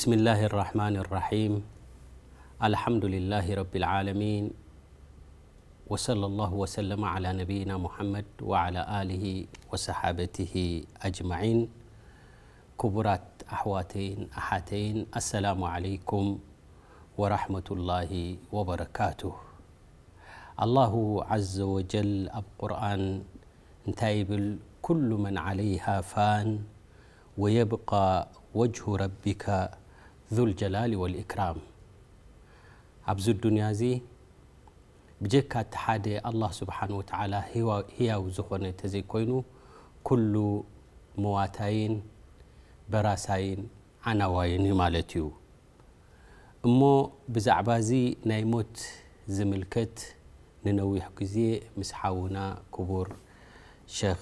بسم الله الرحمن الرحيم. الحمد لله رب العالمين. وصلى الله وسلم على نبينا محمد وعلى آله وصحابته أجمعين. ክቡራት ኣሕዋተይን ኣሓተይን፣ ኣሰላሙ ዓለይኩም ወራሕመቱላሂ ወበረካቱህ። ኣላሁ ዓዘ ወጀል ኣብ ቁርኣን እንታይ ይብል? ኩሉ መን ዓለይሃ ፋን ወየብቃ ወጅሁ ረቢካ ዙል ጀላሊ ወል ኢክራም። ኣብዚ ዱንያ እዚ ብጀካ እቲ ሓደ ኣላህ ስብሓን ወተዓላ ህዋ-፣ ህያው ዝኾነ እንተዘይኮይኑ፣ ኩሉ መዋታይን በራሳይን ዓናዋይን እዩ ማለት እዩ። እሞ ብዛዕባ እዚ ናይ ሞት ዝምልከት ንነዊሕ ግዜ ምስ ሓውና ክቡር ሸኽ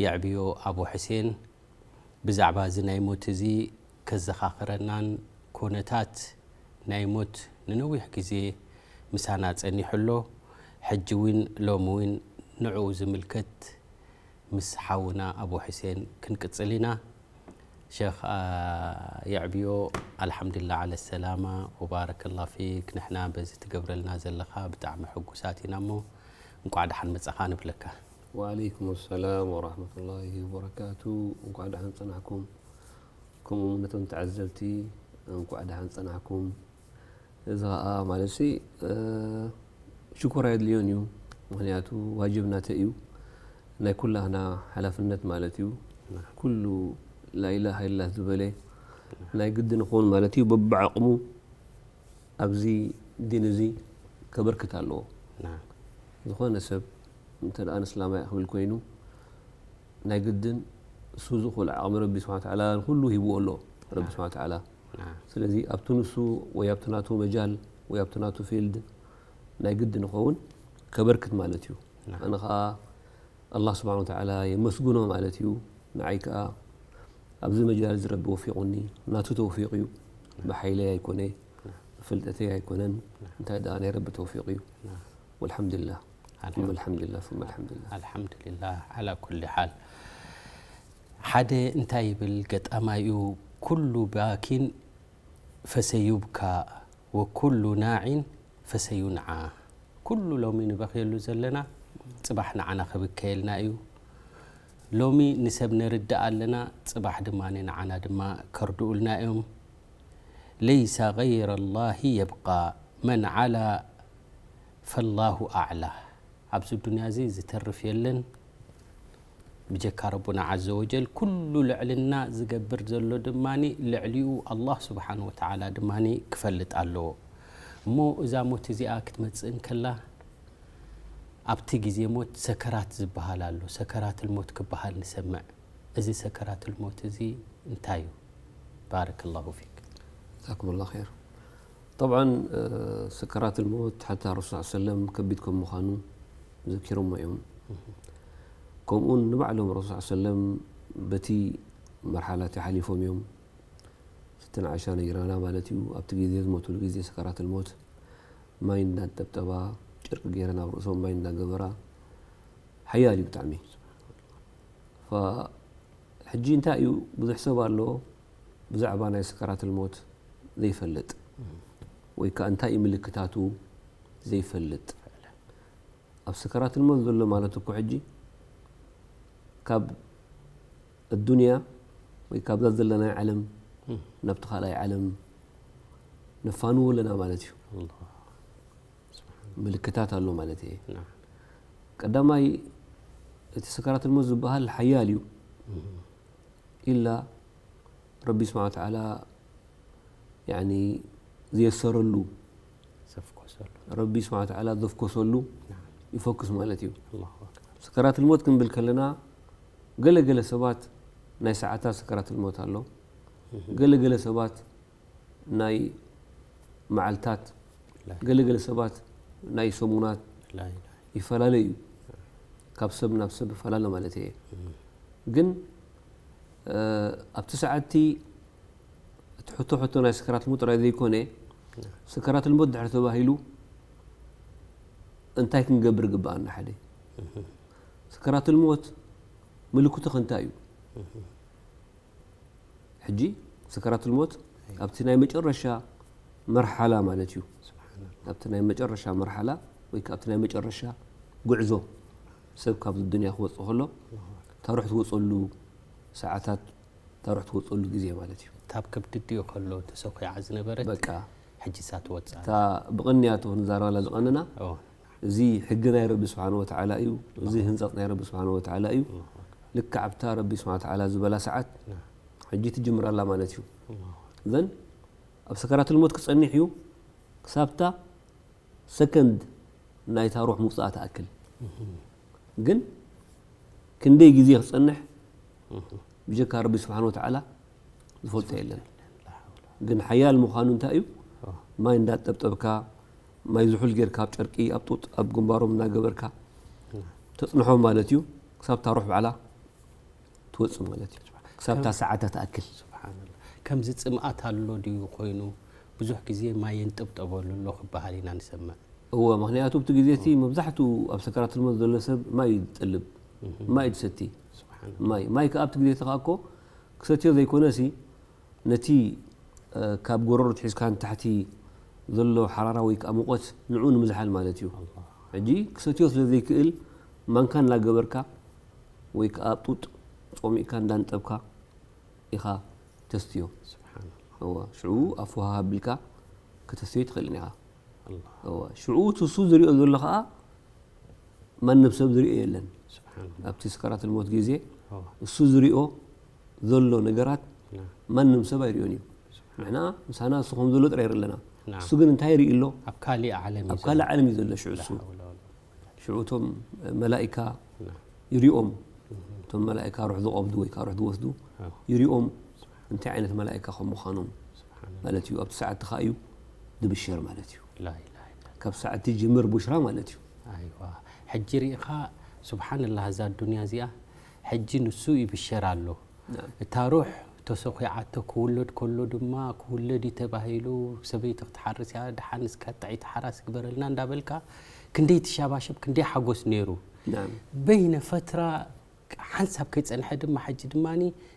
የዕብዮ ኣቡ ሕሴን ብዛዕባ እዚ ናይ ሞት እዚ ከዘኻኽረናን ኮነታት ናይ ሞት ንነዊሕ ግዜ ምሳና ጸኒሑ ኣሎ። ሕጂ እውን ሎሚ እውን ንዕኡ ዝምልከት ምስ ሓውና ኣቡ ሕሴን ክንቅጽል ኢና። ሸኽ፣ አ፣ የዕብዮ፣ ኣልሓምዱሊላህ ዓለ ሰላማ ወባረከላህ ፊክ። ንሕና በዚ ትገብረልና ዘለኻ ብጣዕሚ ሕጉሳት ኢና እሞ እንቋዕ ደሓን መጻኻ ንብለካ። ወዓለይኩም ሰላም ወራህመቱላሂ ወበረካቱ። እንቋዕ ደሓን ጸናሕኩም። ከምኡ እውን ነቶም ተዓዘብቲ እንቋዕ ደሓን ጸናሕኩም። እዚ ኸኣ ማለት ሲ፣ እ፣ ሽኮር ኣየድልዮን እዩ። ምኽንያቱ ዋጅብ ናተይ እዩ። ናይ ኩላህና ሓላፍነት ማለት እዩ። ኩሉ ላኢላሃ ኢላ ዝበለ ናይ ግድን ክኸውን ማለት እዩ። በብዓቕሙ ኣብዚ ዲን እዚ ከበርክት ኣለዎ። ናም። ዝኾነ ሰብ እንተ ደኣ ንስላማይ ክብል ኮይኑ ናይ ግድን እሱ ዝኽእል ዓቕሚ ረቢ ስብሓን ወተዓላ ንኹሉ ሂብዎ ኣሎ። ረቢ ናም። ስብሓን ወተዓላ። ናም። ስለዚ ኣብቲ ንሱ ወይ ኣብቲ ናቱ መጃል ወይ ኣብቲ ናቱ ፊልድ ናይ ግድን ንኸውን ከበርክት ማለት እዩ። ናም። ኣነ ኸኣ ኣላህ ስብሓን ወተዓላ የመስግኖ ማለት እዩ። ንዓይ ከኣ ኣብዚ መጃል እዚ ረቢ ወፊቑኒ፣ ናቱ ተውፊቕ እዩ። ብሓይለይ ኣይኮነ፣ ብፍልጠተይ ኣይኮነን፣ እንታይ ደኣ ናይ ረቢ ተውፊቕ እዩ። ወልሓምዱሊላህ። ኣልሓምዱሊላህ። ثم الحمد لله ثم الحمد لله. ኣልሓምዱሊላህ ዓላ ኩሊ ሓል። ሓደ እንታይ ይብል ገጣማይ እዩ፣ ኩሉ ባኪን ፈሰዩብካ ወኩሉ ናዒን ፈሰዩንዓ። ኩሉ ሎሚ ንበኽየሉ ዘለና ጽባሕ ንዓና ክብከየልና እዩ። ሎሚ ንሰብ ነርድእ ኣለና፣ ጽባሕ ድማ ንዓና ድማ ከርድኡልና እዮም። ለይሰ ገይረ ላሂ የብቃ መን ዓላ ፈላሁ ኣዕላ። ኣብዚ ዱንያ እዚ ዝተርፍ የለን ብጀካ ረቡና ዓዘ ወጀል። ኩሉ ልዕልና ዝገብር ዘሎ ድማ ልዕሊኡ ኣላህ ስብሓን ወተዓላ ድማ ክፈልጥ ኣለዎ። እሞ እዛ ሞት እዚኣ ክትመጽእ እንከላ ኣብቲ ግዜ ሞት ሰከራት ዝበሃል ኣሎ። ሰከራት ልሞት ክበሃል ንሰምዕ። እዚ ሰከራት ልሞት እዚ እንታይ እዩ? ባረከላሁ ፊክ። ጀዛኩሙላህ ኸይር። ጠብዓን፣ እ፣ ሰከራት ልሞት ሓታ ረሱል ሰለም ከቢድ ከም ምዃኑ ዘኪሮሞ እዮም። ከምኡውን ንባዕሎም ረሱል ሰለም በቲ መርሓላ እቲ ሓሊፎም እዮም። ስትነ ዓሻ ነጊራና ማለት እዩ። ኣብቲ ግዜ ዝሞትሉ ግዜ ሰከራት ልሞት ማይ እንዳንጠብጠባ፣ ጨርቂ ገይረን ኣብ ርእሶም ማይ እንዳገበራ፣ ሓያል እዩ ብጣዕሚ። ፈ-፣ ሕጂ እንታይ እዩ፣ ብዙሕ ሰብ ኣሎ ብዛዕባ ናይ ሰከራት ልሞት ዘይፈልጥ፣ ወይ ከኣ እንታይ እዩ ምልክታቱ ዘይፈልጥ። ኣብ ሰከራት ልሞት ዘሎ ማለት እኮ ሕጂ ካብ ኣዱንያ ወይ ካብዛ ዘለናይ ዓለም ናብቲ ካልኣይ ዓለም ነፋንዎ ኣለና ማለት እዩ። ኣላህ። ምልክታት ኣሎ ማለት እየ። ናም። ቀዳማይ፣ እቲ ሰከራት ልሞት ዝበሃል ሓያል እዩ። እም። ኢላ ረቢ ስብሓን ወተዓላ፣ ያኒ፣ ዝየሰረሉ፣ ዘፍኮሰሉ። ረቢ ስብሓን ወተዓላ ዘፍኮሰሉ ናም። ይፈኩስ ማለት እዩ። ኣላሁ ኣክበር። ሰከራት ልሞት ክንብል ከለና፣ ገለ ገለ ሰባት ናይ ሰዓታት ሰከራት ልሞት ኣሎ። እም። ገለ ገለ ሰባት ናይ መዓልታት፣ ላ። ገለገለ ሰባት ናይ ሰሙናት ላ ኢላሃ። ይፈላለ እዩ። ካብ ሰብ ናብ ሰብ ይፈላለ ማለት እየ። እም። ግን፣ እ፣ ኣብቲ ሰዓትቲ እቲ ሕቶ፣ ሕቶ ናይ ሰከራት ልሞት ጥራይ ዘይኮነ፣ ላ። ሰከራት ልሞት ድሕሪ ተባሂሉ እንታይ ክንገብር ግብኣና? ሓደ፣ እም። ሰከራት ልሞት ምልክቱ ከ እንታይ እዩ? እም። ሕጂ ሰከራት ልሞት ኣብቲ ናይ መጨረሻ መርሓላ ማለት እዩ። ኣብቲ ናይ መጨረሻ መርሓላ ወይ ከኣ ኣብቲ ናይ መጨረሻ ጉዕዞ ሰብ ካብዚ ዱንያ ክወጽእ ከሎ፣ እታ ሩሕ ትወጸሉ ሰዓታት፣ እታ ሩሕ ትወጸሉ ግዜ ማለት እዩ። ካብ ከብዲ ድዮ ከሎ ተሰኺዓ ዝነበረት በቃ ሕጂ እሳ ትወጽእ ኣላ። እታ ብቕንያቱ ክንዛረባላ ዝቐነና፣ ኦ፣ እዚ ሕጊ ናይ ረቢ ስብሓን ወተዓላ እዩ። እዚ ህንጸት ናይ ረቢ ስብሓን ወተዓላ እዩ። ልክዕ ኣብታ ረቢ ስብሓን ወተዓላ ዝበላ ሰዓት ሕጂ ትጅምር ኣላ ማለት እዩ። እዘን ኣብ ሰከራትል ሞት ክጸኒሕ እዩ። ክሳብታ ሰከንድ ናይታ ሩሕ ምውጻእ ትኣክል። ግን ክንደይ ግዜ ክጸንሕ ብጀካ ረቢ ስብሓን ወተዓላ ዝፈልጦ የለን። ግን ሓያል ምዃኑ እንታይ እዩ? ማይ እንዳጠብጠብካ፣ ማይ ዝሑል ጌርካ ኣብ ጨርቂ፣ ኣብ ጡጥ፣ ኣብ ግንባሮም እናገበርካ ተጽንሖም ማለት እዩ። ክሳብ እታ ሩሕ ባዕላ ትወጽእ ማለት እዩ። ክሳብ እታ ሰዓት ትኣክል። ስብሓንላህ። ከምዚ ጽምኣት ኣሎ ድዩ ኮይኑ? ብዙሕ ግዜ ማይ የንጠብጠበሉ ኣሎ ክበሃል ኢና ንሰምዕ። እወ፣ ምኽንያቱ ኣብቲ ግዜ እቲ መብዛሕትኡ ኣብ ሰከራትል ሞት ዘሎ ሰብ ማይ እዩ ዝጠልብ፣ ማይ እዩ ዝሰቲ። ስብሓን ማይ፣ ማይ ከኣ ኣብቲ ግዜ እቲ ከኣ እኮ ክሰትዮ ዘይኮነሲ ነቲ፣ እ፣ ካብ ጎረሮ ትሒዝካ ንታሕቲ ዘሎ ሓራራ ወይ ከኣ ሙቐት ንዕኡ ንምዝሓል ማለት እዩ። ኣላህ። ሕጂ ክሰትዮ ስለ ዘይክእል ማንካ እናገበርካ ወይ ከኣ ኣብ ጡጥ ጾሚእካ እንዳንጠብካ ኢኻ ተስትዮ። ስብሓን እዋ፣ ሽዑ ኣፍ ውሃ ኣቢልካ ከተስትዮ ኣይትኽእልን ኢኻ። ኣላህ። እዋ፣ ሽዑ እቲ እሱ ዝሪኦ ዘሎ ኸኣ ማንም ሰብ ዝሪኦ የለን። ስብሓን ኣብቲ ስከራትል ሞት ግዜ እዋ። እሱ ዝሪኦ ዘሎ ነገራት ና። ማንም ሰብ ኣይሪኦን እዩ። ንሕና ምሳና እሱ ከም ዘሎ ጥራይ ይርኢ ኣለና። ናም። እሱ ግን እንታይ ይርኢ ኣሎ? ኣብ ካሊእ ዓለም እዩ ኣብ ካልእ ዘሎ። ዓለም እዩ ዘሎ ሽዑ እሱ። ላ ሓውለ ወላ ሽዑ እቶም መላኢካ ና። ይሪኦም። እቶም መላኢካ ሩሕ ዝቐብዱ ወይ ከዓ ሩሕ ዝወስዱ ኣዎ። ይሪኦም እንታይ ዓይነት መላኢካ ከም ምዃኖም ስብሓን ማለት እዩ። ኣብቲ ሰዓት ከዓ እዩ ዝብሸር ማለት እዩ። ላ ኢላሃ ኢላ። ካብ ሰዓት ትጅምር ቡሽራ ማለት እዩ። ኣይዋ። ሕጂ ርኢኻ ስብሓንላህ እዛ ዱንያ እዚኣ ሕጂ ንሱ ይብሸር ኣሎ። ናም። እታ ሩሕ ተሰኺዓቶ ክውለድ ከሎ ድማ ክውለድ እዩ ተባሂሉ ሰበይቲ ክትሓርስ እያ፣ ደሓን እስካ ጥዕይቲ ሓራስ ግበረልና እንዳበልካ ክንደይ ትሻባሸብ ክንደይ ሓጎስ ነይሩ። ናም። በይነ ፈትራ ሓንሳብ ከይጸንሐ ድማ ሕጂ ድማ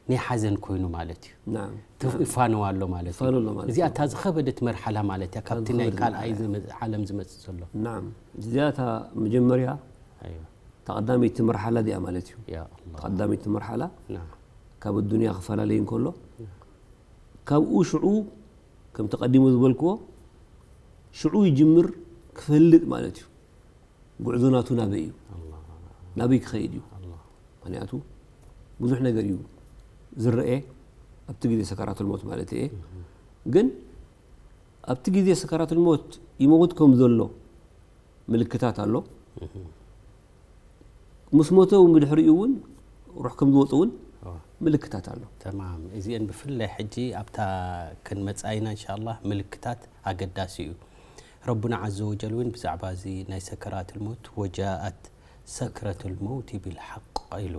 ናይ ሓዘን ኮይኑ ማለት እዩ። ናም። ትፍ-፣ ይፋነው ኣሎ ማለት እዩ። ይፋነው ኣሎ ማለት እዚኣ እዩ። እታ ዝኸበደት መርሓላ ማለት እያ። እታ ካብቲ ናይ ዝኸበደት ካልኣይ መርሓላ። ዝመ-፣ ዓለም ዝመጽእ ዘሎ። ናም። እዚኣ እታ መጀመርያ ኣይዋ። እታ ቀዳመይቲ መርሓላ እዚኣ ማለት እዩ። ያ ኣላህ። እታ ቀዳመይቲ መርሓላ ናም። ካብ ኣዱንያ ክፈላለይ እንከሎ፣ ናም። ካብኡ ሽዑ ከምቲ ቀዲሙ ዝበልክዎ ሽዑ ይጅምር ክፈልጥ ማለት እዩ። ጉዕዞ ናቱ ናበይ እዩ? ኣላህ። ናበይ ክኸይድ እዩ? ኣላህ። ምኽንያቱ ብዙሕ ነገር እዩ ዝረኤ ኣብቲ ግዜ ሰከራቱል ሞት ማለት እየ። እህ። ግን ኣብቲ ግዜ ሰከራቱል ሞት ይመውት ከም ዘሎ ምልክታት ኣሎ። እህ። ምስ ሞተ እውን ብድሕሪኡ እውን ሩሕ ከም ዝወፅ እውን ኣዋ። ምልክታት ኣሎ። ተማም። እዚአን ብፍላይ ሕጂ ኣብታ ክንመጻ ኢና እንሻላህ። ምልክታት ኣገዳሲ እዩ። ረቡና ዓዘ ወጀል እውን ብዛዕባ እዚ ናይ ሰከራት ልሞት ወጃኣት ሰክረት ልመውት ብልሓቅ ኢሉ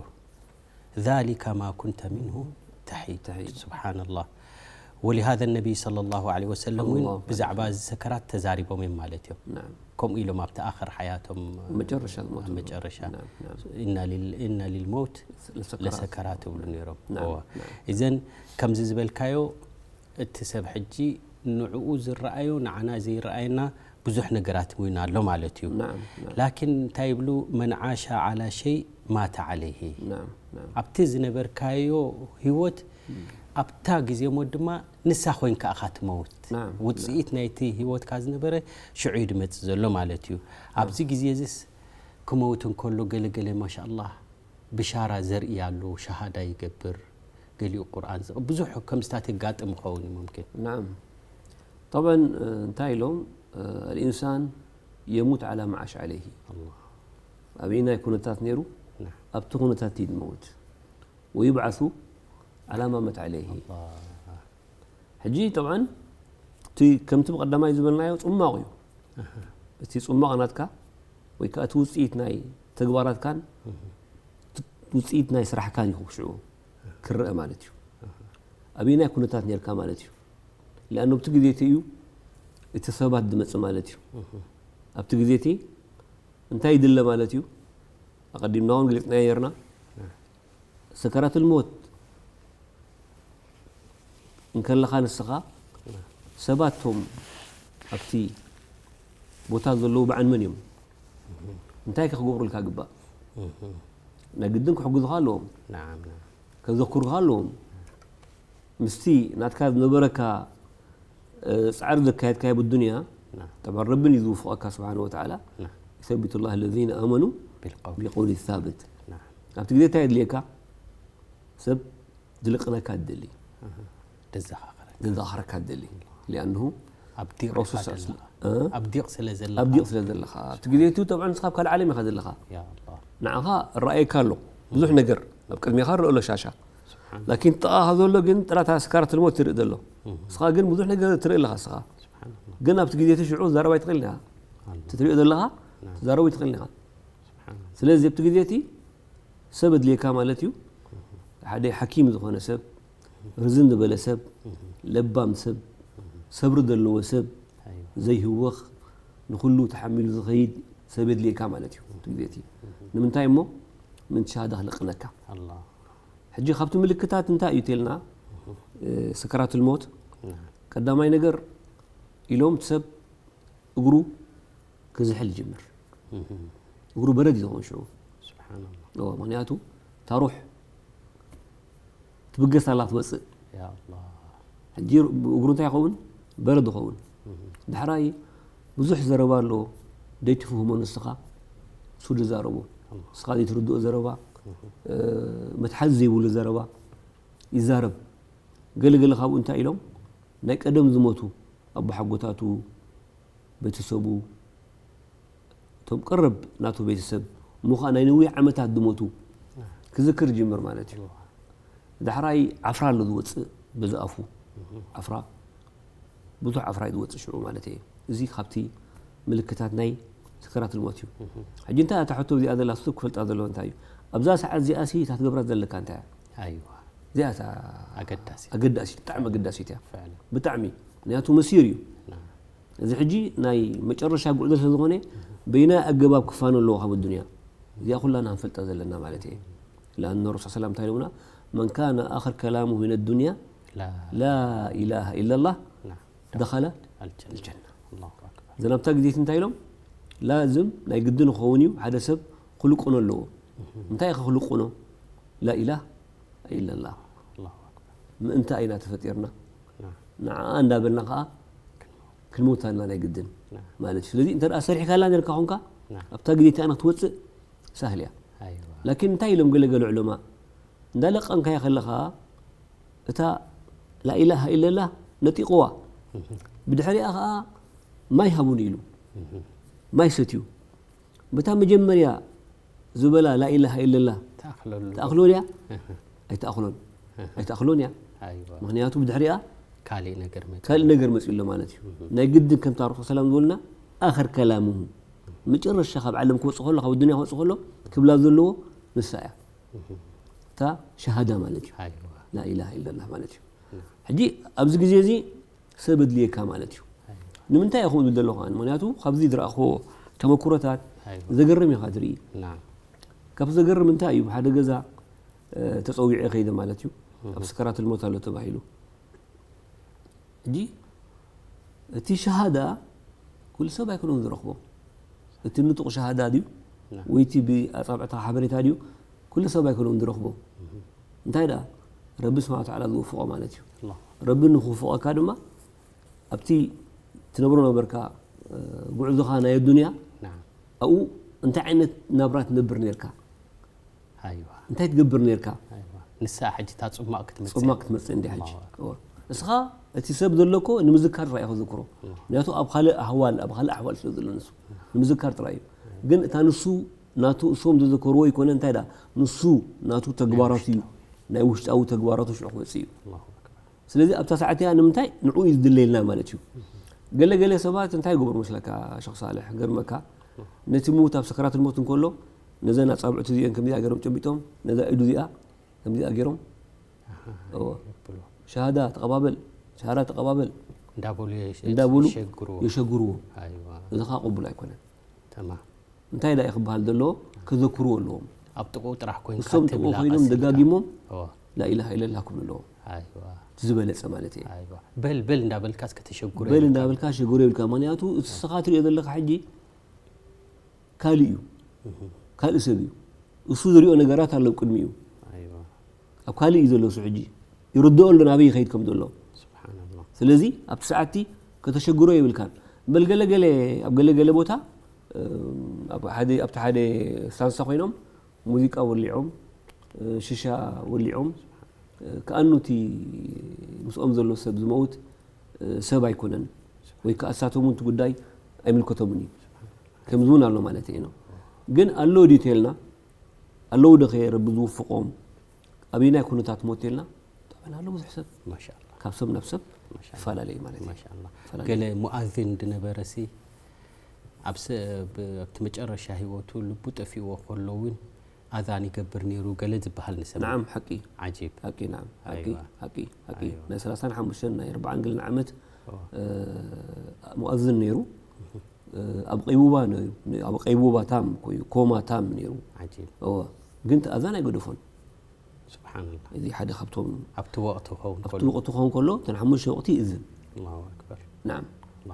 ذلك ما كنت منه تحيد። ተሒድ። ስብሓንላህ። ወሊሃذ ነቢይ صلى الله عليه وسلم እውን ሰለላሁ ዐለይሂ ብዛዕባ ወሰለም። እዚ ሰከራት ተዛሪቦም እዮም ማለት እዮም። ናም። ከምኡ ኢሎም ኣብቲ ኣኸር ሓያቶም መጨረሻ ዝሞቱ። ኣብ መጨረሻ ናም፣ ናም። ኢና ሊል-፣ ኢና ሊልመውት ለሰከራት። ለሰከራት ይብሉ ነይሮም። ናም፣ እዋ። ናም። እዘን ከምዚ ዝበልካዮ እቲ ሰብ ሕጂ ንዕኡ ዝረኣዮ ንዓና ዘይረኣየና ብዙሕ ነገራት እውን ኣሎ ማለት እዩ። ናም፣ ናም። ላኪን እንታይ ይብሉ? መን ዓሻ ዓላ ሸይ ማተ ዓለይሂ። ናም፣ ናም። ኣብቲ ዝነበርካዮ ህይወት እም። ኣብታ ግዜ ሞት ድማ ንሳ ኮይንካ ኢኻ ትመውት። ናም፣ ውፅኢት ናይቲ ህይወትካ ዝነበረ ሽዑ እዩ ድመፅእ ዘሎ ማለት እዩ። ኣብዚ ግዜ እዚስ ክመውት እንከሎ ገለገለ ማሻኣላህ ብሻራ ዘርኢ ኣሎ፣ ሸሃዳ ይገብር፣ ገሊኡ ቁርኣን ዝቕ-፣ ብዙሕ ከምዝታት የጋጥም ይኸውን እዩ ሙምኪን። ናም። ጠብዐን፣ እ፣ እንታይ ኢሎም፣ እ፣ ኣልኢንሳን የሙት ዓላ መዓሽ ዓለይሂ። ኣላህ። ኣበየናይ ኩነታት ነይሩ? ናም። ኣብቲ ኩነታት እዩ ዝመውት። ወዩብዓሱ ዓላ ማ መት ዓለይሂ። ኣላህ። ሕጂ ጠብዓን እቲ ከምቲ ብቐዳማይ ዝበልናዮ ጽሟቕ እዩ። ኣሃ። እቲ ጽሟቕ ናትካ ወይ ከኣ እቲ ውጽኢት ናይ ተግባራትካን እህ። እቲ ውጽኢት ናይ ስራሕካን እዩ ሽዑ ክረአ ማለት እዩ። ኣሃ። ኣበየናይ ኩነታት ነርካ ማለት እዩ። ሊኣኑ ኣብቲ ግዜ እቲ እዩ እቲ ሰባት ዝመጽእ ማለት እዩ። እህ። ኣብቲ ግዜ እቲ እንታይ ይድለ ማለት እዩ። ኣቐዲምና እውን ገሊጽናዮ ነርና። እህ። ሰከራትል ሞት እንከለኻ ንስኻ ሰባት ቶም ኣብቲ ቦታ ዘለዉ በዓል መን እዮም? እንታይ ከ ክገብሩልካ ግባእ? ናይ ግድን ክሕግዙኻ ኣለዎም፣ نعم نعم ከዘክሩኻ ኣለዎም። ምስቲ ናትካ ዝነበረካ እ፣ ጻዕሪ ዘካየድካዮ ብዱንያ نعم ጠብዓ ረብን እዩ ዝውፍቐካ ስብሓን ወተዓላ። نعم يثبت الله الذين آمنوا بالقول بالقول الثابت. نعم ኣብቲ ግዜ እንታይ የድልየካ? ሰብ ዝልቅነካ ትደሊ፣ أها. ደዘኻኸረ ዘዘኻኽረካ ትደሊ። ሊኣንሁ ኣብ ዲቕ ረሱል ኢኻ ስ- ዘለኻ እ? ኣብ ዲቕ ስለ ዘለኻ ኣብ ዲቕ ስለ ዘለኻ ኣብቲ ግዜ እቲ ጠብዓ ንስኻ ኣብ ካልእ ዓለም ኢኻ ዘለኻ። ያ ኣላህ ንዓኻ እረኣየካ ኣሎ፣ ብዙሕ ነገር ኣብ ቅድሜኻ ረእ ኣሎ ሻሻ። ስብሓን ላኪን ጥቓኻ ዘሎ ግን ጥራታ ስካራት ልሞት ትርኢ ዘሎ። ንስኻ ግን ብዙሕ ነገር ትርኢ ኣለኻ። ንስኻ ስብሓን ኣላህ ግን ኣብቲ ግዜ እቲ ሽዑ ትዛረብ ኣይትኽእልን ኢኻ። ኣላህ እቲ ትሪኦ ዘለኻ ትዛረብ ኣይትኽእልን ኢኻ። ስብሓን ኣላህ ስለዚ ኣብቲ ግዜ እቲ ሰብ ኣድልየካ ማለት እዩ። ሓደ ሓኪም ዝኾነ ሰብ፣ ርዝን ዝበለ ሰብ፣ ለባም ሰብ፣ ሰብሪ ዘለዎ ሰብ፣ ኣይዋ ዘይህወኽ፣ ንኹሉ ተሓሚሉ ዝኸይድ ሰብ የድልየካ ማለት እዩ። ኣብቲ ግዜ እቲ ንምንታይ እሞ ምእንቲ ሸሃዳ ክልቅነካ። ኣላህ ሕጂ ካብቲ ምልክታት እንታይ እዩ ተልና? እ፣ ሰከራቱል ሞት نعم ቀዳማይ ነገር ኢሎም እቲ ሰብ እግሩ ክዝሕል ይጅምር። እግሩ በረድ እዩ ዝኸውን ሽዑ። ስብሓን ኣላህ እዎ፣ ምክንያቱ እታ ሩሕ ትብገስ ኣላ ትወፅእ። ያ ኣላህ ሕጂ እግሩ እንታይ ይኸውን? በረድ ይኸውን። ዳሕራይ ብዙሕ ዘረባ ኣሎ፣ ደይትፍህሞ ንስኻ እሱ ዝዛረቦ፣ ንስኻ ዘይትርድኦ ዘረባ፣ እ፣ መትሓዚ ዘይብሉ ዘረባ ይዛረብ። ገለገለ ካብኡ እንታይ ኢሎም ናይ ቀደም ዝሞቱ ኣቦሓጎታቱ፣ ቤተሰቡ፣ እቶም ቅርብ ናቱ ቤተሰብ እሞ ኸዓ ናይ ነዊሕ ዓመታት ዝሞቱ ክዝክር ይጅምር ማለት እዩ። ዳሕራይ ዓፍራ ኣሎ ዝወፅእ በዚ ኣፉ ዓፍራ፣ ብዙሕ ዓፍራ እዩ ዝወፅእ ሽዑ ማለት እየ። እዚ ካብቲ ምልክታት ናይ ሰከራቱል ሞት እዩ። ሕጂ እንታይ እታ ሕቶ እዚኣ ዘላ ሰብ ክፈልጣ ዘለዎ እንታይ እዩ? ኣብዛ ሰዓት እዚኣ ሲ እታ ትገብራ ዘለካ እንታይ እያ? ኣይዋ እዚኣ እታ ኣገዳሲ ኣገዳሲ ብጣዕሚ ኣገዳሲት እያ ፍዕላ ብጣዕሚ፣ ምክንያቱ መሲር እዩ። ና እዚ ሕጂ ናይ መጨረሻ ጉዕዞ ስለ ዝኾነ በይናይ ኣገባብ ክፋኖ ኣለዎ ካብ ኣዱንያ። እዚኣ ኩላና ክንፈልጣ ዘለና ማለት እየ። ለኣነ ረሱል ሰላም እንታይ ኢሎምና? መን ካነ ኣኽር ከላሙ ሚነ ዱንያ ላ ላ ኢላሃ ኢለላህ ና ደኸለ ኣልጀና ኣልጀና። ኣላሁ ኣክበር እዘን ኣብታ ግዜቲ እንታይ ኢሎም? ላዝም ናይ ግድን ክኸውን እዩ፣ ሓደ ሰብ ክልቁኖ ኣለዎ። እንታይ ኢኻ ክልቁኖ? ላኢላህ ኢለላህ። ኣላሁ ኣክበር ምእንታ ኢና ተፈጢርና፣ ና ንዓኣ እንዳበልና ከዓ ክንመውት ኣለና ናይ ግድን ና ማለት እዩ። ስለዚ እንተ ደኣ ሰሪሕካላ ነርካ ኾንካ ና ኣብታ ግዜቲ ኣነ ክትወፅእ ሳህል እያ። ኣይዋ ላኪን እንታይ ኢሎም ገለገለ ዑለማ እንዳለቀንካያ ከለኻ እታ ላኢላሃ ኢለላህ ነጢቕዋ፣ ብድሕሪኣ ከዓ ማይ ሃቡኒ ኢሉ ማይ ሰትዩ። በታ መጀመርያ ዝበላ ላኢላሃ ኢለላህ ተኣኽለሉ ተኣኽሎ ድያ? ኣይተኣኽሎን። ኣይተኣኽሎን እያ። ኣይዋ ምክንያቱ ብድሕሪኣ ካሊእ ነገር መ ካልእ ነገር መፅኡ ኣሎ ማለት እዩ። ናይ ግድን ከምታ ረሱል ሰላም ዝበሉና ኣኸር ከላሙሁ፣ መጨረሻ ካብ ዓለም ክወፅእ ከሎ፣ ካብ ኣዱንያ ክወፅእ ከሎ ክብላ ዘለዎ ንሳ እያ። እታ ሸሃዳ ማለት እዩ። ኣይዋ ላኢላሃ ኢለላህ ማለት እዩ። ሕጂ ኣብዚ ግዜ እዚ ሰብ ኣድልየካ ማለት እዩ። ንምንታይ እየ ከምኡ ዝብል ዘለኹ ኣነ? ምክንያቱ ካብዚ ዝረኣኽዎ ተመኩሮታት ኣይዋ ዘገርም ኢኻ ትርኢ። ና ካብ ዘገርም እንታይ እዩ? ብሓደ ገዛ እ፣ ተፀዊዐ ከይደ ማለት እዩ። ኣብ ሰከራቱል ሞት ኣሎ ተባሂሉ። ሕጂ እቲ ሸሃዳ ኩሉ ሰብ ኣይኮነን ዝረኽቦ። እቲ ንጡቕ ሸሃዳ ድዩ ና ወይ እቲ ብኣፃብዕትኻ ሓበሬታ ድዩ? ኩሉ ሰብ ኣይኮነን ዝረኽቦ። እንታይ ደኣ ረቢ ስብሓን ወተዓላ ዝወፍቖ ማለት እዩ። ኣላሁ ረቢ ንክውፍቐካ ድማ ኣብቲ ትነብሮ ነበርካ እ፣ ጉዕዞኻ ናይ ኣዱንያ ና ኣብኡ እንታይ ዓይነት ናብራ ትነብር ነርካ? ኣይዋ እንታይ ትገብር ነርካ? ኣይዋ ንሳ ሕጂ እታ ፅማቕ ክትመፅእ ፅማቕ ክትመፅእ እንዲ ሕጂ ኣላሁ ኣክበር። እወ። እስኻ እቲ ሰብ ዘሎ እኮ ንምዝካር ጥራይ ኢኹ ዝክሮ። ምክንያቱ ኣብ ካልእ ኣህዋል ኣብ ካልእ ኣሕዋል ስለ ዘሎ ንሱ ንምዝካር ጥራይ እዩ። ግን እታ ንሱ ናቱ እሶም ዝዘከርዎ ይኮነ እንታይ ዳ ንሱ ናቱ ተግባራቱ እዩ። ናይ ውሽጣዊ ተግባራቱ ሽዑ ክመፅእ እዩ። ኣላሁ ኣክበር ስለዚ ኣብታ ሰዓት እያ ንምንታይ ንዕኡ እዩ ዝድለየልና ማለት እዩ። ገለ ገለ ሰባት እንታይ ይገብሩ መስለካ ሸኽ ሳልሕ ገርመካ ነቲ ምዉት ኣብ ሰከራት ሞት እንከሎ ነዘን ኣጻብዕቱ እዚአን ከምዚኣ ገይሮም ጨቢጦም ነዛ ኢዱ እዚኣ ከምዚኣ ገይሮም እዎ ይብሉ ሸሃዳ ተቐባበል ሸሃዳ ተቐባበል እንዳበሉ የሸ- እንዳበሉ ይሸግርዎ የሸግርዎ። ኣይዋ እዚ ኸዓ ቅቡል ኣይኮነን። ተማም እንታይ ዳ እዩ ክበሃል ዘለዎ? ከዘክርዎ ኣለዎም። ኣብ ጥቕኡ ጥራሕ ኮይንካ እሶም ጥቕኡ ትብላ ኮይኖም ቀስ ኢልካ። ደጋጊሞም እዎ ላኢላሃ ኢለላህ ክብሉ ኣለዎም። ኣይዋ ዝበለጸ ማለት እዩ። ኣይዋ በል በል እንዳበልካስ ከተሸጉሮ በል እንዳበልካ ሸጉሮ ይብልካ። ምክንያቱ እቲ ንስኻ ትሪኦ ዘለኻ ሕጂ ካልእ እዩ፣ ካልእ ሰብ እዩ። እሱ ዝሪኦ ነገራት ኣሎ ቅድሚኡ። ኣይዋ ኣብ ካልእ እዩ ዘሎ እሱ ሕጂ፣ ይርድኦ ኣሎ ናበይ ይኸይድ ከም ዘሎ። ስብሓንላህ ስለዚ ኣብቲ ሰዓትቲ ከተሸግሮ የብልካን። በል ገለገለ ኣብ ገለገለ ቦታ እም፣ ኣብ ሓደ ኣብቲ ሓደ ስታንሳ ኮይኖም ሙዚቃ ወሊዖም፣ እ፣ ሽሻ ወሊዖም፣ እ፣ ከኣኑ እቲ ምስኦም ዘሎ ሰብ ዝመውት፣ እ፣ ሰብ ኣይኮነን፣ ወይ ከዓ እሳቶም እውን እቲ ጉዳይ ኣይምልከቶምን እዩ። ከምዚ እውን ኣሎ ማለት እዩ ነው። ግን ኣሎ ድዩ ተልና፣ ኣለዉ ዶ ከ ረቢ ዝውፍቆም፣ ኣበየናይ ኩነታት ሞት ተልና፣ ጠበና ኣሎ ብዙሕ ሰብ ማሻላ ካብ ሰብ ናብ ሰብ ማሻላ ይፈላለዩ ማለት እዩ። ማሻላ ይፈላለዩ። ገለ ሙኣዝን ድነበረሲ ኣብ ስ- ብ- ኣብቲ መጨረሻ ህይወቱ ልቡ ጠፊእዎ ከሎ እውን ኣዛን ይገብር ነይሩ ገለ ዝበሃል ንሰምዕ ናዓም ሓቂ ዓጂብ ሓቂ ናዓም ሓቂ ኣይዋ። ሓቂ ሓቂ ኣይዋ። ናይ ሰላሳን ሓሙሽተን ናይ ኣርባዓን ገለን ዓመት ኦ፣ እ፣ ሙኣዝን ነይሩ። እ፣ ኣብ ቀይቡባ ነይሩ፣ ኣብ ቀይቡባ ታም ኮይኑ ኮማ ታም ነይሩ። ዓጂብ እወ ግን እቲ ኣዛን ኣይገደፎን። ስብሓንላ እዚ ሓደ ካብቶም ኣብቲ ወቕቲ ክኸውን ኣብቲ ከሎ ወቕቲ ክኸውን ከሎ እተን ሓሙሽተ ወቕቲ ይእዝን። ኣላሁ ኣክበር ናዓም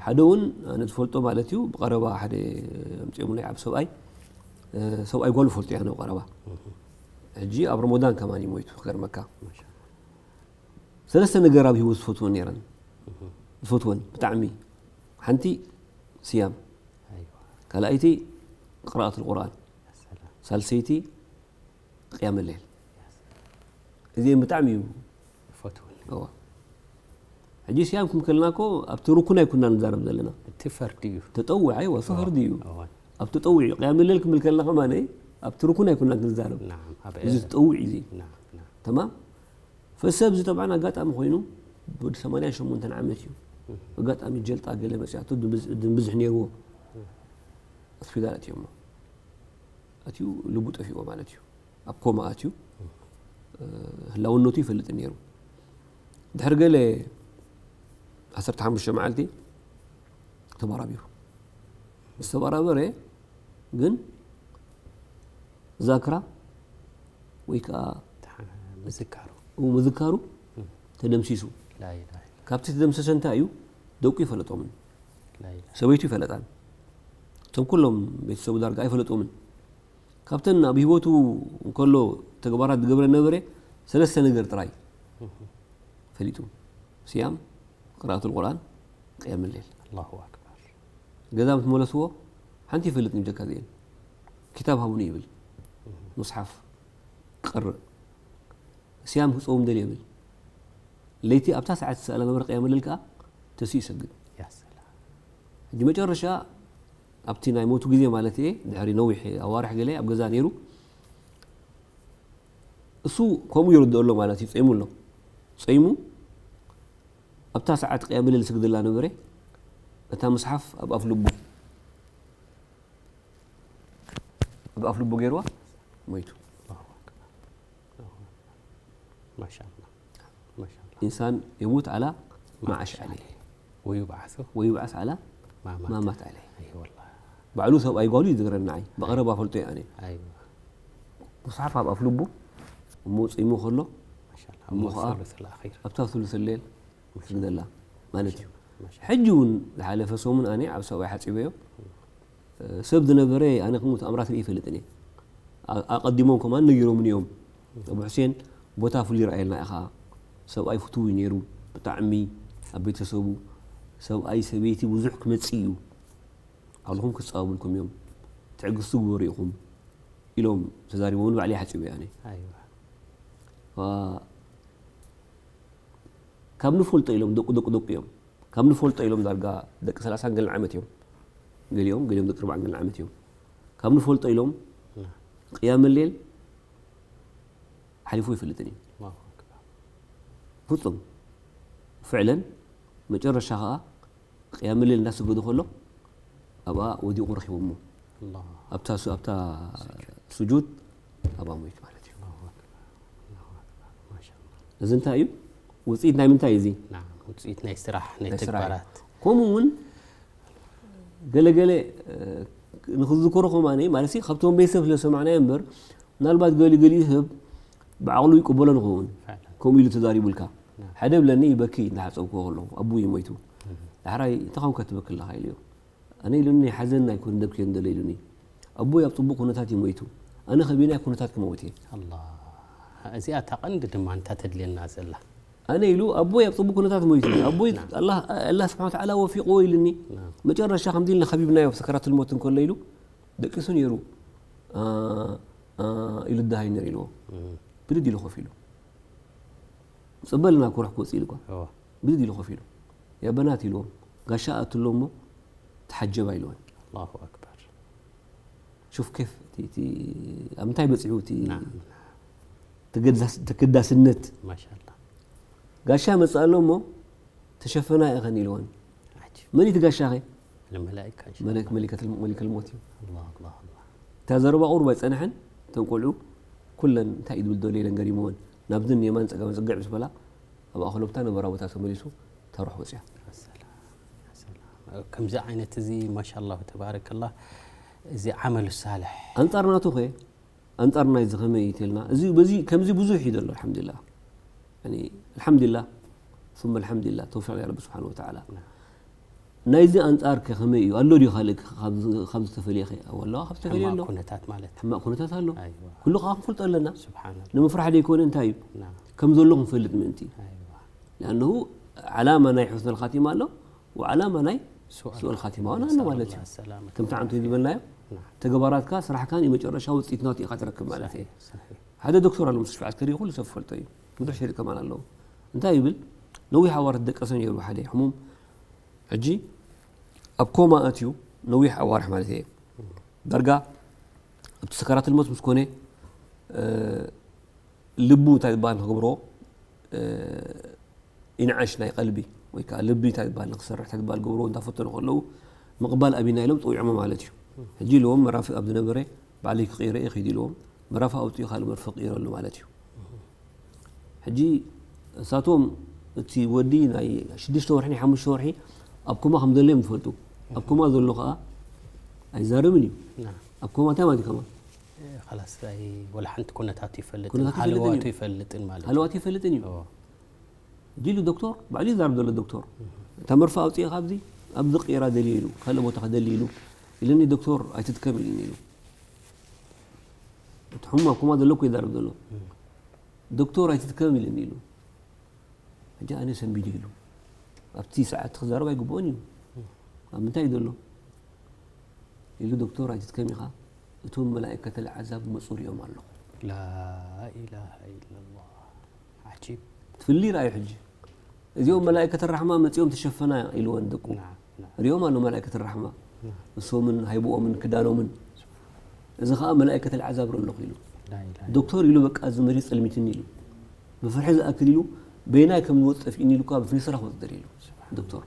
ሓደ እውን ኣነ ዝፈልጦ ማለት እዩ ብቐረባ ሓደ ኣምፅኦምለይ ዓብ ሰብኣይ እ፣ ሰብኣይ ጓሉ ፈልጦ እያ ነው ቀረባ ሕጂ ኣብ ረመዳን ከማን እዩ ሞይቱ ክገርመካ። ማሻ ሰለስተ ነገር ኣብ ህይወት ዝፈትወን ነይረን ዝፈትወን ብጣዕሚ ሓንቲ ስያም ኣይዋ ካልኣይቲ ቅራኣት ቁርኣን ሰላም ሳልሰይቲ ቅያም ሌል እዚአን ብጣዕሚ እዩ ፈትውን እዋ ሕጂ ስያም ክም ከለና እኮ ኣብቲ ርኩን ኣይኩና ንዛረብ ዘለና እቲ ፈርዲ እዩ ተጠውዕ ኣይዋ እሱ ፈርዲ እዩ እዋን ኣብ ተጠውዕ እዩ ቅያም ሌል ክምል ከለና ከማነ ኣብቲ ርኩን ኣይኩና ክንዛረብ ናም ኣብ እዚ ተጠውዕ እዩ እዚ ናም ናም ተማም ፈሰብ እዚ ጠብዓን ኣጋጣሚ ኮይኑ ወዲ ሰማንያን ሸሞንተን ዓመት እዩ ኣጋጣሚ ጀልጣ ገለ መፅያቱ ድንብዝሕ ነይርዎ ሆስፒታል ኣትዮሞ ኣትዩ ልቡ ጠፊእዎ ማለት እዩ ኣብ ኮማ ኣትዩ ህላውነቱ ይፈልጥ ነይሩ ድሕሪ ገለ ዓሰርተ ሓሙሽተ መዓልቲ ተባራቢሩ ምስ ተባራበረ ግን ዛክራ ወይ ከዓ ምዝካሩ ምዝካሩ ተደምሲሱ ላይላ ካብቲ ተደምሰሰ እንታይ እዩ ደቁ ይፈለጦምን ላይላ ሰበይቱ ይፈለጣን እቶም ኩሎም ቤተሰቡ ዳርጋ ኣይፈለጦምን ካብተን ኣብ ህይወቱ እንከሎ ተግባራት ዝገብረ ነበረ ሰለስተ ነገር ጥራይ ፈሊጡ ስያም ቅራኣት ቁርኣን ቅያም ሌል ኣላሁ ኣክበር ገዛ ምስ መለስዎ ሓንቲ ይፈልጥ ንጀካ ዚኤን ክታብ ሃቡኒ ይብል ሙስሓፍ ቀርእ ስያም ክፀውም ደል ይብል ለይቲ ኣብታ ሰዓት ዝሰኣለ ነበረ ቅያም ሌል ከዓ ተስኡ ይሰግድ ያ ሰላም ሕጂ መጨረሻ ኣብቲ ናይ ሞቱ ግዜ ማለት እየ ድሕሪ ነዊሕ ኣዋርሕ ገለ ኣብ ገዛ ነይሩ እሱ ከምኡ ይርድኦ ኣሎ ማለት እዩ ፀይሙ ኣሎ ፀይሙ ኣብታ ሰዓት ቅያም ሌል ስግድላ ነበረ እታ መስሓፍ ኣብ ኣፍ ልቡ ኣብ ኣፍ ልቡ ገይርዋ ሞይቱ ማሻላ ማሻላ ኢንሳን የሙት ዓላ ማዓሽ ዓለ ወዩብዓሱ ወዩብዓስ ዓላ ማማ ማማት ዓለ ኣይ ወላ ባዕሉ ሰብኣይ ጓሉ እዩ ዝግረና ዓይ ብቐረባ ፈልጦ እየ ኣነ ኣይ ሙስሓፍ ኣብ ኣፍ ልቡ እሞ ፅይሙ ከሎ ማሻላ እሞ ኸዓ ثلث الأخير ኣብታ ثلث الليل ስግደላ ማለት እዩ ማሻ ሕጂ እውን ዝሓለፈ ሰሙን ኣነ ኣብ ሰብኣይ ሓፂበዮ ሰብ ዝነበረ ኣነ ክሙት ኣምራት ርኢ ይፈልጥን እየ ኣ- ኣቐዲሞም ከማን ነጊሮምን እዮም ኣቡ ሕሴን ቦታ ፍሉይ ረኣየልና ኢኻ ሰብኣይ ፍትው እዩ ነይሩ ብጣዕሚ ኣብ ቤተሰቡ ሰብኣይ ሰበይቲ ብዙሕ ክመፅእ እዩ ኣለኹም ክፀባብልኩም እዮም ትዕግስቲ ግበሩ ኢኹም ኢሎም ተዛሪቦም ንባዕለይ ሓፂበ ኣነ ኣይዋ ካብ ንፈልጦ ኢሎም ደቁ ደቁ ደቁ እዮም ካብ ንፈልጦ ኢሎም ዳርጋ ደቂ ሰላሳን ገለን ዓመት እዮም ገሊኦም ገሊኦም ደቂ ኣርባዓን ገለን ዓመት እዮም ካብ ንፈልጦ ኢሎም ቅያም ሌል ሓሊፉ ይፈልጥን እዩ ኣላሁ ኣክበር ፍጹም ፍዕለን መጨረሻ ከዓ ቅያም ሌል እንዳሰገዱ ከሎ ኣብኣ ወዲቑ ረኪቦሞ ኣላሁ ኣብታ ሱ- ኣብታ ስጁድ ኣብኣ ሞይቱ ማለት እዩ ኣላሁ ኣክበር ኣላሁ ኣክበር ማሻላ እዚ እንታይ እዩ ውፅኢት ናይ ምንታይ እዩ እዚ ናም ውፅኢት ናይ ስራሕ ናይ ናይ ስራሕ እዩ። ተግባራት ከምኡ እውን ገለገለ እ፣ ንክዝክሮ ከማነ ማለት ሲ ካብቶም ቤተሰብ ስለሰማዕናዮ እምበር ምናልባት ገሊኡ ገሊኡ ሰብ ብዓቕሉ ይቅበሎ ንኸውን ፈዕለን ከምኡ ኢሉ ተዛሪቡልካ ሓደ ብለኒ ይበኪ እናሓፀብክዎ ከለኹ ኣቦይ ሞይቱ። ዳሕራይ እንታይ ኾንካ ትበኪ ኣለኻ ኢለዮ። ኣነ ኢሉኒ ናይ ሓዘን ኣይኮን ደብክዮ እንደለ ኢሉኒ። ኣቦይ ኣብ ፅቡቕ ኩነታት እዩ ሞይቱ። ኣነ ከ በየናይ ኩነታት ክመውት እየ? ኣላ እዚኣ እታ ቀንዲ ድማ እንታ ተድልየና ዘላ ኣነ ኢሉ ኣቦይ ኣብ ፅቡቕ ኩነታት ሞይቱ። ኣቦይ ኣላህ ኣላህ ስብሓን ወተዓላ ወፊቕዎ ኢሉኒ። መጨረሻ ከምዚ ኢልና ከቢብናዮ ኣብ ሰከራትል ሞት እንከሎ ኢሉ ደቂሱ ነይሩ። አ፣ አ፣ ኢሉ ደሃይ ነር ኢልዎ። ብድድ ኢሉ ኮፍ ኢሉ ፅበልና ኩራሕ ክወፅእ ኢሉ እኳ እዎ ብድድ ኢሉ ኮፍ ኢሉ ያ በናት ኢልዎም ጋሻ ኣትሎ እሞ ተሓጀባ ኢልወን። ኣላሁ ኣክበር ሹፍ ኬፍ እቲ- እቲ ኣብ ምንታይ በፂሑ እቲ ናም ተገዳስ- ተገዳስነት ማሻላ ጋሻ መፅእ ኣሎ እሞ ተሸፈና ኢኸን ኢልወን። ዓጂብ መን እቲ ጋሻኸ? ለመላይካ መለክ መሊከል ሞት እዩ። ኣላ ኣላ ኣላ እታ ዘረባ ቁሩብ ኣይፀንሐን። እተን ቆልዑ ኩለን እንታይ እዩ ዝብል ዘሎ ኢለን ገሪመወን። ናብዝን የማን ፀጋም ዝፅግዕ ምስ በላ ኣብ ኣኸለብታ ነበራ ቦታ ተመሊሱ ተሩሕ ወፅያ። ሰላም ሰላም ከምዚ ዓይነት እዚ ማሻላ ተባረከላ እዚ ዓመሉ ሳልሕ ኣንፃር ናቱ ኸ ኣንፃር ናይዚ ከመይ እዩ ተልና እዚ በዚ ከምዚ ብዙሕ እዩ ዘሎ። ኣልሓምዱሊላህ ያኒ ኣልሓምዱሊላህ ثم ኣልሓምዱሊላህ ተውፊቕ ናይ ረቢ ስብሓን ወተዓላ። ናይዚ ኣንፃር ከ ከመይ እዩ ኣሎ ድዩ ካልእ ከ ካብ- ካብ ዝተፈለየ ኸ ኣለዋ ካብ ዝተፈለየ ሕማቕ ኣሎ ኩነታት ማለት ሕማቕ ኩነታት ኣሎ። ኣይዋ ኩሉ ከዓ ክንፈልጦ ኣለና። ስብሓን ንምፍራሕ ዘይኮነ እንታይ እዩ ና ከም ዘሎ ክንፈልጥ ምእንቲ። ኣይዋ لأنه ዓላማ ናይ ሑስነል ኻቲማ ኣሎ ወዓላማ ናይ ሱኣል ሱኣል ኻቲማ እውን ኣሎ ነስኣል ማለት እዩ። ኣላህ ሰላመተ ከምቲ ዓንቱ ወልዓፊያ። ዝበልናዮ ና ተግባራትካ ስራሕካን የመጨረሻ ውፅኢት ናቱ ኢኻ ትረክብ ማለት እዩ። ሰሒሕ ሰሒሕ ሓደ ዶክተር ኣሎ ሙስተሽፋ ዓስከሪ ኩሉ ሰብ ፈልጦ እዩ። ብዙሕ ሸሪጥ ከማን ኣለዎ። እንታይ ይብል? ነዊሕ ኣዋርሕ ደቀሰ ነይሩ ሓደ ሕሙም። ሕጂ ኣብ ኮማ ኣትዩ ነዊሕ ኣዋርሕ ማለት እየ። ዳርጋ ኣብቲ ሰከራት ልሞት ምስ ኮነ እ፣ ልቡ እንታይ ዝበሃል ንክገብሮ እ፣ ኢንዓሽ ናይ ቀልቢ ወይ ከዓ ልቢ እንታይ ዝበሃል ንክሰርሕ እንታይ ዝበሃል ገብሮ እንዳፈተኑ ከለዉ ምቕባል ኣቢና ኢሎም ፀዊዖሞ ማለት እዩ። ሕጂ ኢልዎም መራፍእ ኣብ ዝነበረ ባዕለይ ክቕይረ እየ ኪድ ኢልዎም መራፍእ ኣውፅኡ ካልእ መርፍእ ቅይረሉ ማለት እዩ። ሕጂ እሳቶም እቲ ወዲ ናይ ሽዱሽተ ወርሒ ናይ ሓሙሽተ ወርሒ ኣብ ኮማ ከም ዘሎ እዮም ዝፈልጡ። ኣብ ኮማ ዘሎ ከዓ ኣይዛረብን እዩ። ና ኣብ ኮማ እንታይ ማለት እዩ ከማ ላስ ወላ ሓንቲ ኩነታቱ ይፈልጥን ኩነታቱ ይፈልጥን ሃለዋቱ እዩ። ይፈልጥን ማለት እዩ። ሃለዋቱ ይፈልጥን እዩ። እዎ። ዲሉ ዶክተር ባዕሉ ይዛረብ ዘሎ ዶክተር እታ መርፋ ኣውፅኤ ካብዚ ኣብዚ ቅይራ ደልየ ኢሉ ካልእ ቦታ ክደሊ ኢሉ ኢለኒ ዶክተር ኣይትድከም ኢልኒ ኢሉ። እቲ ሕሙም ኣብ ኮማ ዘሎ እኮ ይዛረብ ዘሎ። ዶክተር ኣይትድከም ኢልኒ ኢሉ። ሕጂ ኣነ ሰንቢደ ኢሉ ኣብቲ ሰዓት ክዛረብ ኣይግብኦን እዩ። ኣብ ምንታይ እዩ ዘሎ ኢሉ ዶክተር ኣይትድከም ኢኻ እቶም መላእከተል ዓዛብ መፁ ሪኦም ኣለኹ። ላኢላሃ ኢለላህ ዓጂብ ትፍሊ ረኣዩ ሕጂ እዚኦም መላእከት ራሕማ መፂኦም ተሸፈና ኢልወን ደቁ ናም ናም ሪኦም ኣሎ መላእከት ራሕማ እሶምን ሃይብኦምን ክዳኖምን እዚ ከዓ መላእከት ልዓዛብ ረ ኣለኹ ኢሉ ላኢላሃ ዶክተር ኢሉ በቃ እዚ መሬት ፀልሚትኒ ኢሉ ብፍርሒ ዝኣክል ኢሉ በይናይ ከም ዝወፅ ጠፊእኒ ኢሉ ከዓ ብፍኒስራ ክወፅደር ኢሉ ዶክተር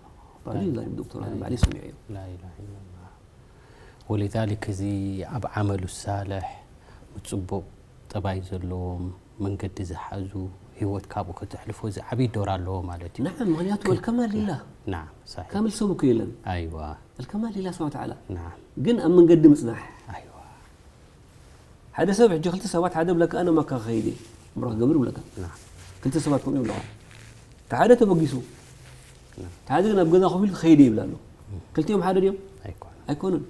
ባዕሉ እዩ ዛሪብ ዶክተር ኣነ ባዕለይ ሰሚዐዮ ላኢላሃ ኢለላህ ወሊዛሊክ እዚ ኣብ ዓመሉ ሳልሕ ምስ ፅቡቕ ጠባይ ዘለዎም መንገዲ ዝሓዙ ህይወት ካብኡ ከተሕልፎ እዚ ዓብዪ ዶር ኣለዎ ማለት እዩ ናዓም ምክንያቱ ወልከማ ሊላ ናም ሳሒ ካምል ሰብ እኮ የለን ኣይዋ ወልከማ ሊላ ስብሓን ተዓላ ናም ግን ኣብ መንገዲ ምፅናሕ ኣይዋ ሓደ ሰብ ሕጂ ክልተ ሰባት ሓደ ብለካ ኣነ ማካ ከይደ ምራ ገብር ብለካ ናም ክልተ ሰባት ከምኡ ይብለዋ እቲ ሓደ ተበጊሱ እቲ ሓደ ግን ኣብ ገዛ ኮፍ ኢሉ ከይደ ይብል ኣሎ ክልቲኦም ሓደ ድዮም ኣይኮነ ኣይኮኑን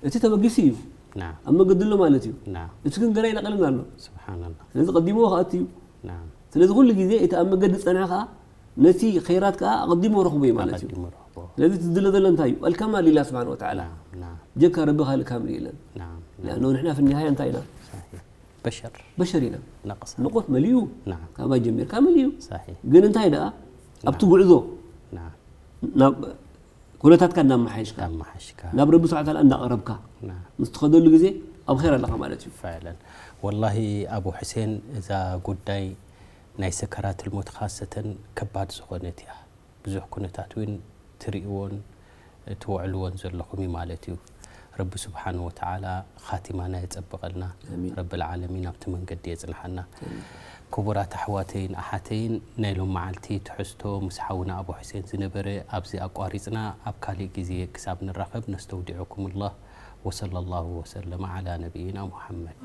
እቲ ተበጊሱ እዩ ናም ኣብ መገዲ ኣሎ ማለት እዩ ናም እቲ ግን ገና ይነቐልን ኣሎ ስብሓንላ ስለዚ ቀዲምዎ ክኣቱ እዩ ናም ስለዚ ኩሉ ግዜ እቲ ኣብ መገዲ ዝፀንሐ ከዓ ነቲ ኸይራት ከዓ ኣቐዲሞ ረኽቦ እዩ ማለት እዩ ኣቐዲሙ ረኽቦ ስለዚ ትድለ ዘሎ እንታይ እዩ ኣልከማ ሊላ ስብሓን ወተዓላ ናም ናም ጀካ ረቢ ካልእ ካምል የለን ናም لأنه ንሕና في النهاية እንታይ ኢና ሳሒ በሸር በሸር ኢና ነቕሳ ንቆት መሊኡ ናም ካባይ ጀሚርካ መሊኡ ሳሒ ግን እንታይ ደኣ ኣብቲ ጉዕዞ ናም ናብ ኩነታትካ እናመሓየሽካ ኣመሓሽካ ናብ ረቢ ስብሓን ተዓላ እንዳቐረብካ ናም ምስ ትኸደሉ ግዜ ኣብ ኸይር ኣለኻ ማለት እዩ ፈዕለን ወላሂ ኣቡ ሕሴን እዛ ጉዳይ ናይ ሰከራት ልሞት ካሰተን ከባድ ዝኾነት እያ ብዙሕ ኩነታት እውን ትርእይዎን ትውዕልዎን ዘለኹም እዩ ማለት እዩ ረቢ ስብሓን ወተዓላ ኻቲማና የጸብቐልና ኣሚን። ረቢ ልዓለሚን ኣብቲ መንገዲ የጽንሓና ክቡራት ኣሕዋተይን ኣሓተይን ናይ ሎም መዓልቲ ትሕዝቶ ምስ ሓውና ኣቡ ሕሴን ዝነበረ ኣብዚ ኣቋሪጽና ኣብ ካሊእ ግዜ ክሳብ ንራኸብ ነስተውዲዑኩም ላህ وصلى الله وسلم على نبينا محمد